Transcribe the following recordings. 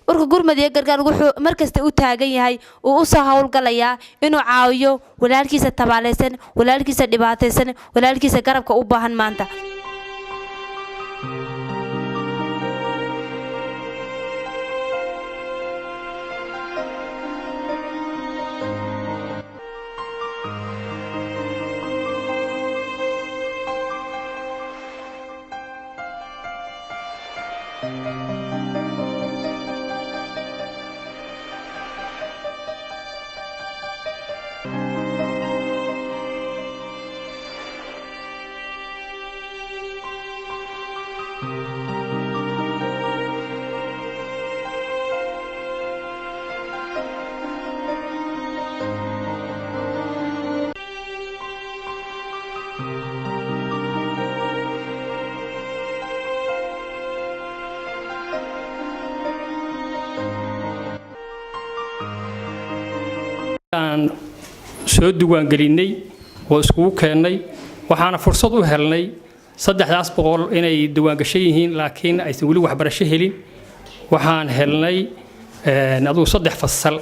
Ururka Gurmad iyo Gargaar wuxuu markasta u taagan yahay uu usoo howlgalayaa inuu caawiyo walaalkiisa tabaalaysan, walaalkiisa dhibaataysan, walaalkiisa garabka u baahan maanta. Aan soo diiwaangelinay oo iskugu keennay, waxaana fursad u helnay 300 inay diiwaangashan yihiin, laakiin aysan weli waxbarasho helin. Waxaan helnay adugu saddex fasal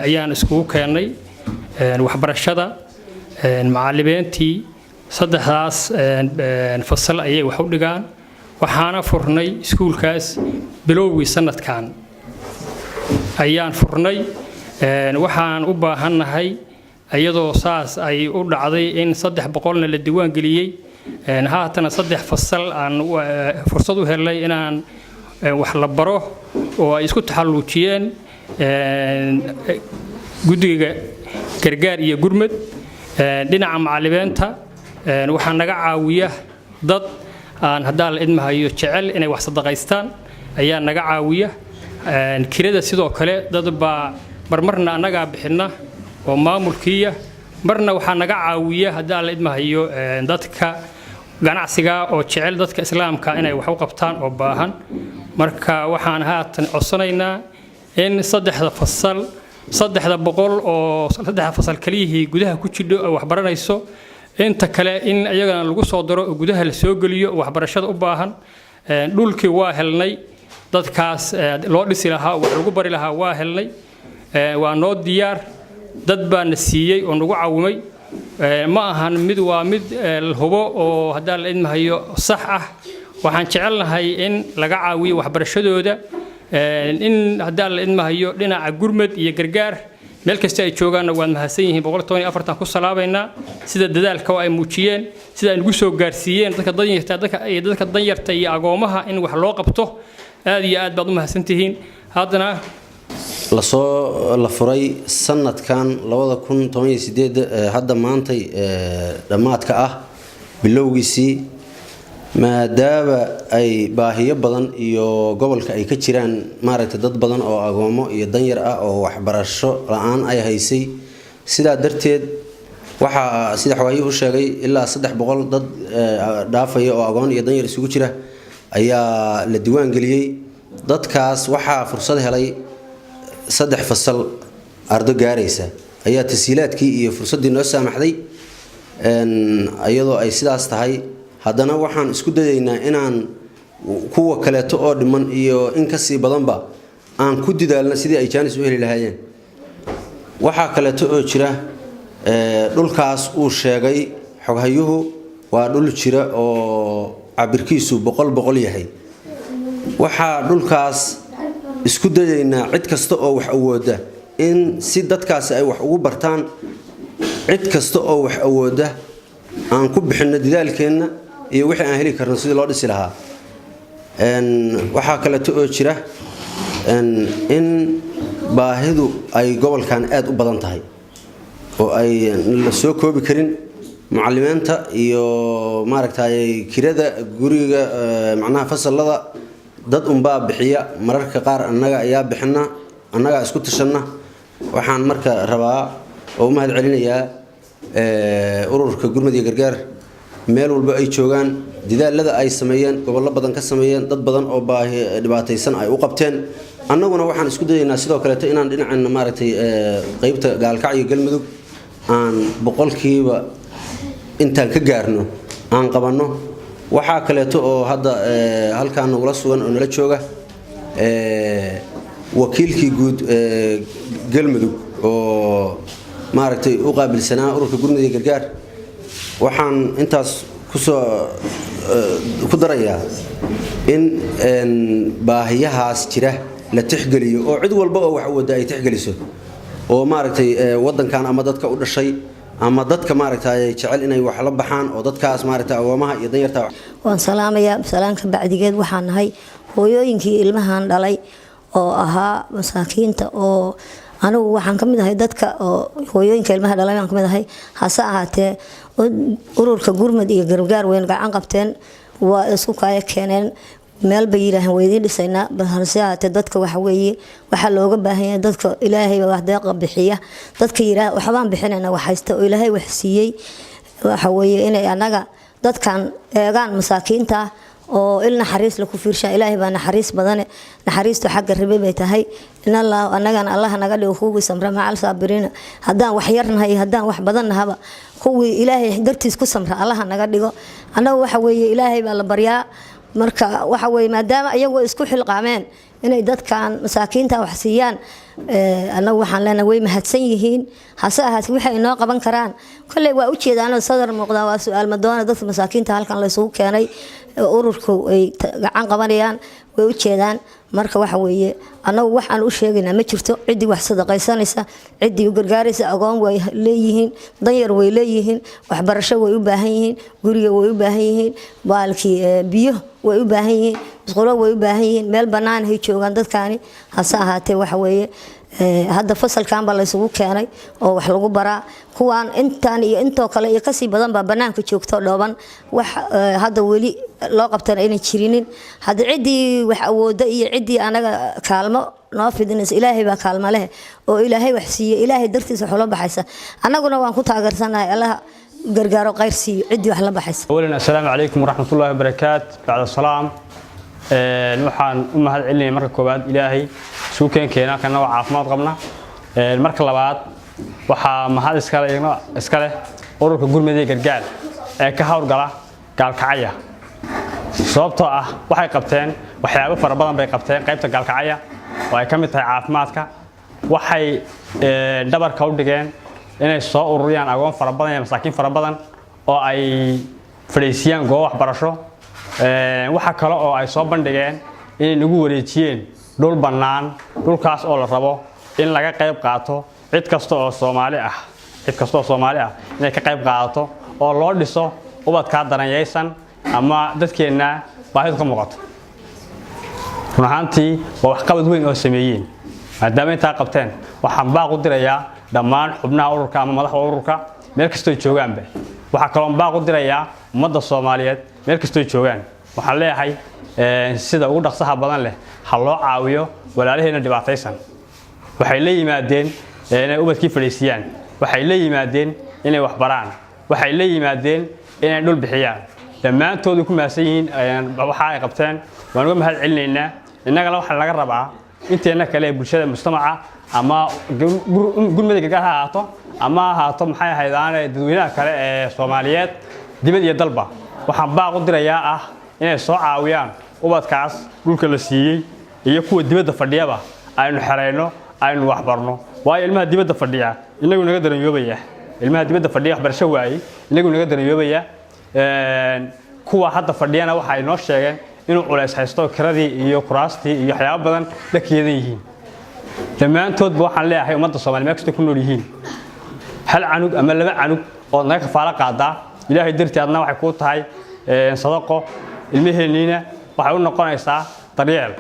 ayaan iskugu keennay waxbarashada macallimiintii. Saddexdaas fasal ayay wax u dhigaan. Waxaana furnay iskuulkaas bilowgii sanadkan ayaan furnay. Waxaan u baahannahay, iyadoo saas ay u dhacday in 300-na la diiwaan geliyey, haatana saddex fasal aan fursad u helnay inaan wax la baro oo ay isku taxalluujiyeen guddiga gargaar iyo gurmad. Dhinaca macallimiinta waxaa naga caawiya dad aan haddaan la idmahayo jecel inay wax sadaqaystaan ayaa naga caawiya. Kirada sidoo kale dad baa marmarna annagaa bixinna oo maamulkiiya, marna waxaa naga caawiya, haddaan la idmahayo, dadka ganacsiga oo jecel dadka islaamka inay wax u qabtaan oo baahan. Marka waxaan haatan codsanaynaa in saddexda fasal, 300 oo saddexda fasal kaliyihii gudaha ku jidho oo waxbaranayso, inta kale in iyagana lagu soo daro oo gudaha la soo geliyo oo waxbarashada u baahan. Dhulkii waa helnay, dadkaas loo dhisi lahaa, wax lagu bari lahaa waa helnay, waa noo diyaar. Dad baa na siiyey oo nagu cawimay. Ma ahan mid, waa mid hubo oo haddaan la idmahayo sax ah. Waxaan jecelnahay in laga caawiyo waxbarashadooda, in haddaan la idmahayo dhinaca gurmad iyo gargaar meel kasta ay joogaanna. Waad mahadsan yihiin. 114-aan ku salaabaynaa sida dadaalka oo ay muujiyeen, sida ay nagu soo gaarsiiyeen dadka danyarta, dadka iyo dadka danyarta iyo agoomaha in wax loo qabto. Aad iyo aad baad u mahadsantihiin. Haddana Lasoo la furay sanadkan 2018, hadda maantay dhammaadka ah bilowgiisii, maadaama ay baahiyo badan iyo gobolka ay ka jiraan, maaragtay, dad badan oo agoomo iyo danyar ah oo waxbarasho la-aan ay haysay. Sidaa darteed waxaa, sida xoghaayuhu u sheegay, ilaa 300 dad dhaafaya oo agoon iyo danyar isugu jira ayaa la diiwaan geliyey. Dadkaas waxaa fursad helay saddex fasal ardo gaaraysa ayaa tasiilaadkii iyo fursaddii noo saamaxday. Iyadoo ay sidaas tahay, haddana waxaan isku dayaynaa inaan kuwa kaleeto oo dhiman iyo in kasii badanba aan ku didaalno sidii ay jaanis u heli lahaayeen. Waxaa kaleeto oo jira, dhulkaas uu sheegay xoghayuhu waa dhul jira oo cabirkiisu 100 100 yahay. Waxaa dhulkaas isku dayaynaa cid kasta oo wax awooda in si dadkaasi ay wax ugu bartaan, cid kasta oo wax awooda aan ku bixinno didaalkeenna iyo wixii aan heli karno sidii loo dhisi lahaa. Waxaa kaleeto oo jira in baahidu ay gobolkan aada u badan tahay oo ay la soo koobi karin. Mucalimiinta iyo, maaragtay, kirada guriga, macnaha fasalada, dad unbaa bixiya. Mararka qaar annaga ayaa bixina, annagaa isku tashanna. Waxaan marka rabaa oo u mahad celinayaa ururka Gurmud iyo Gargaar meel walba ay joogaan, dadaalada ay sameeyeen, gobollo badan ka sameeyeen, dad badan oo baahi dhibaataysan ay u qabteen. Annaguna waxaan isku dayaynaa sidoo kaleeto inaan dhinaceenna, maaragtay, qeybta Gaalkacyo Galmudug aan boqolkiiba intaan ka gaarno aan qabanno. Waxaa kaleeto oo hadda halkaan nagula sugan oo nala jooga Wakiilkii guud ee Galmudug oo maaragtay u qaabilsanaa ururka Gurmud iyo Gargaar, waxaan intaas kusoo ku darayaa in baahiyahaas jira la tixgeliyo oo cid walba oo wax wadda ay tixgeliso, oo maaragtay wadankan ama dadka u dhashay ama dadka maaragtay jecel inay wax la baxaan oo dadkaas maaragtay agoomaha iyo danyarta. Waan salaamayaa. Salaanka bacdigeed, waxaan nahay hooyooyinkii ilmahan dhalay oo ahaa masaakiinta, oo anigu waxaan ka mid ahay dadka oo hooyooyinka ilmaha dhalay baan ka mid ahay. Hase ahaatee, ururka Gurmud iyo Gargaar weyn gacan qabteen, waa isku kaaya keeneen, meel bay yidhaaheen waa idiin dhisaynaa. Hase ahaatee, dadka waxa weeye waxaa looga baahan yahay dadka Ilaahay baa wax deeqa bixiya. Dadka yidhaah waxbaan bixinayna, wax haysta oo Ilaahay wax siiyey, waxa weeye inay annaga dadkan eegaan masaakiinta oo il naxariis la ku fiirshaan. Ilaahay baa naxariis badane, naxariistu xagga rabe bay tahay. In Allah annagana Allah naga dhigo kuwii samra macal saabiriina. Haddaan wax yarnahay iyo haddaan wax badan nahaba, kuwii Ilaahay dartiis ku samra Allaha naga dhigo. Annagu waxa weeye Ilaahay baa la baryaa. Marka waxa weeye, maadaama iyagu isku xilqaameen inay dadkan masaakiinta wax siiyaan, annagu waxaan leenahay way mahadsan yihiin. Hase ahaatee, waxay inoo qaban karaan kolley waa ujeedaanoo sadar muuqdaan, waa su-aal madoona. Dadka masaakiinta halkan laysugu keenay, ururku ay gacan qabanayaan, way u jeedaan. Marka waxa weeye, annagu wax aan u sheegaynaa ma jirto. Ciddii wax sadaqaysanaysa, ciddii u gargaaraysa, agoon way leeyihiin, danyar way leeyihiin, waxbarasho way u baahan yihiin, guriga way u baahan yihiin, baalkii biyo way u baahan yihiin, musqulo way u baahan yihiin, meel bannaan hay joogaan dadkaani. Hase ahaatee, waxa weeye hadda fasalkan baa laysugu keenay oo wax lagu baraa. Kuwaan intaan iyo intoo kale iyo kasii badan baa banaanka joogto dhooban, wax hadda weli loo qabtana aynan jirinin. Hadda ciddii wax awooda iyo ciddii anaga kaalmo noo fidinaysa, Ilaahay baa kaalmo leh, oo Ilaahay wax siiye, Ilaahay dartiisa wax ula baxaysa, annaguna waan ku taageersanahay. Allaha gargaaro, khayr siiyo ciddii wax la baxaysa. أولا، السلام عليكم ورحمة الله وبركاته. بعد السلام، waxaan u mahad celinaya marka koowaad Ilaahay isugu keen keena kana waa caafimaad qabna. Marka labaad, waxaa mahad iskale iyagna iska leh ururka Gurmud ee Gargaar ee ka howlgala Gaalkacaya, sababtoo ah waxay qabteen waxyaabo fara badan bay qabteen qaybta Gaalkacaya oo ay ka mid tahay caafimaadka. Waxay dhabarka u dhigeen inay soo ururiyaan agoon fara badan iyo masaakiin fara badan oo ay fadhiisiyaan goobo waxbarasho. Waxa kale oo ay soo bandhigeen inay nagu wareejiyeen dhul bannaan, dhulkaas oo la rabo in laga qayb qaato, cid kasta oo Soomaali ah, cid kasta oo Soomaali ah inay ka qayb qaadato oo loo dhiso ubadkaa daranyaysan ama dadkeenna baahidu ka muuqato. Run ahaantii waa waxqabad weyn oo sameeyeen. Maadaama intaa qabteen, waxaan baaq u dirayaa dhammaan xubnaha ururka ama madaxda ururka meel kastoo joogaanba. Waxaa kaloon baaq u dirayaa ummadda Soomaaliyeed meel kastoo joogaan. Waxaan leeyahay sida ugu dhaqsaha badan leh ha loo caawiyo walaalaheenna dhibaataysan. Waxay la yimaadeen inay ubadkii fadhiisiyaan, waxay la yimaadeen inay waxbaraan, waxay la yimaadeen inay dhul bixiyaan. Dhammaantoodu ku mahadsan yihiin waxa ay qabteen, waan uga mahad celinaynaa. Innagana waxaa laga rabaa inteenna kale ee bulshada mujtamaca, ama Gurmada Gargaar ha ahaato ama ha ahaato maxay ahayd aane dadweynaha kale ee Soomaaliyeed dibad iyo dalba, waxaan baaq u dirayaa ah inay soo caawiyaan ubadkaas dhulka la siiyey iyo kuwa dibadda fadhiyaba. Aynu xerayno, aynu waxbarno, waayo ilmaha dibadda fadhiya inagu naga daranyoobaya. Ilmaha dibadda fadhiya waxbarasho waayey inagu naga daranyoobaya. Kuwa hadda fadhiyana waxa ay noo sheegeen inuu culays haysto, kiradii iyo kuraastii iyo waxyaabo badan la keedan yihiin. Dhammaantoodba waxaan leeyahay ummadda Soomaaliya meel kasta ku nool yihiin, hal canug ama laba canug ood naga kafaalo qaadaa, Ilaahay dartii adna waxay kuu tahay sadaqo, ilmaheenniina waxay u noqonaysaa daryeel.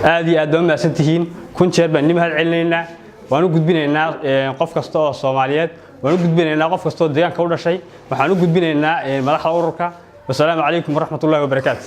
Aad iyo aad baa u mahadsan tihiin. Kun jeer baan idin mahad celinaynaa. Waan u gudbinaynaa qof kasta oo Soomaaliyeed, waan u gudbinaynaa qof kasta oo deegaanka u dhashay, waxaan u gudbinaynaa madaxda ururka. Wasalaamu calaykum waraxmatullahi wabarakaatu.